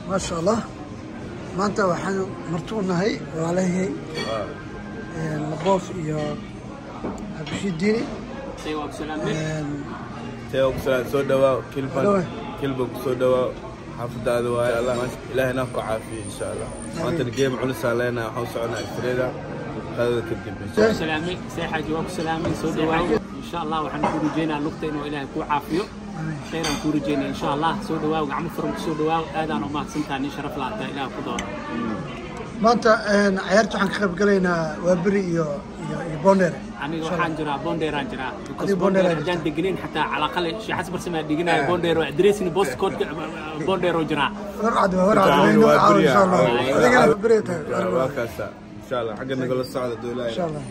Maasha Allah, maanta waxaan marti u nahay walaalahey Laboof iyo Cabdishiid Diini. Tee soo dhawaaw Kilburn. Kilburn ku soo dhawaaw, xaafadaada waaye. Allah ilaahay naa ku caafiyo insha Allah. Maantana game culusaa leenahay, waxaan u soconaa Australia qadada kadib insha Allah. Salaamay see xaaji, waa ku salaamay, soo dhawaaw. Insha Allah waxaan ku rajeynaa lugta inuu Ilaahay kuu caafiyo, khayraan kuu rajeynaa insha Allah. Soo dhawaaw, gacmo furan kusoo dhawaaw, aadaan u mahadsantahay, nin sharaf laataa, Ilaah ku dooro. Maanta cayaarta waxaan ka qayb galaynaa Waaberi iyo Bondere. Aniga waxaan jiraa Bondeeraan jiraa. Adiga Bondere haddaan degenayn xataa calaqale Sheekh Xasan Barsamaa dhiganaya Bondeer oo addressina postcode Bondeer oo jiraa. Warcad waa warcad waa inoo caawa insha Allah. Adigana beri tahay. Waa kaasa insha Allah, xagga nagala socda doolaa insha Allah.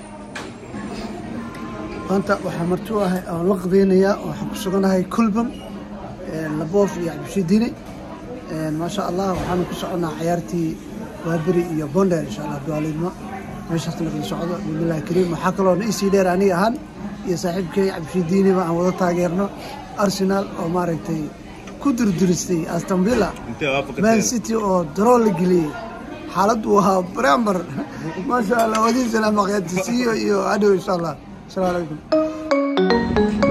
Maanta waxaa marti u ahay oon la qadeynayaa oo waxaan ku suganahay Kulban, Laboof iyo Cabdishiid Diini. Maasha Allah, waxaanu ku soconnaa cayaartii Waaberi iyo Bonder insha Allah duwaalidmo meeshaas nagala socdo bismillahi kariim. Waxaa kaloo na isii dheer aniga ahaan iyo saaxiibkay Cabdishiid Diiniba aan wada taageerno Arsenal oo maaragtay ku durdiristay Aston Villa, Man City oo draw la geliyey. Xaaladdu waa bramber, maasha Allah. Wadiin salaam aqyaantisiiyo iyo adhow insha Allah. Asalaamu calaykum.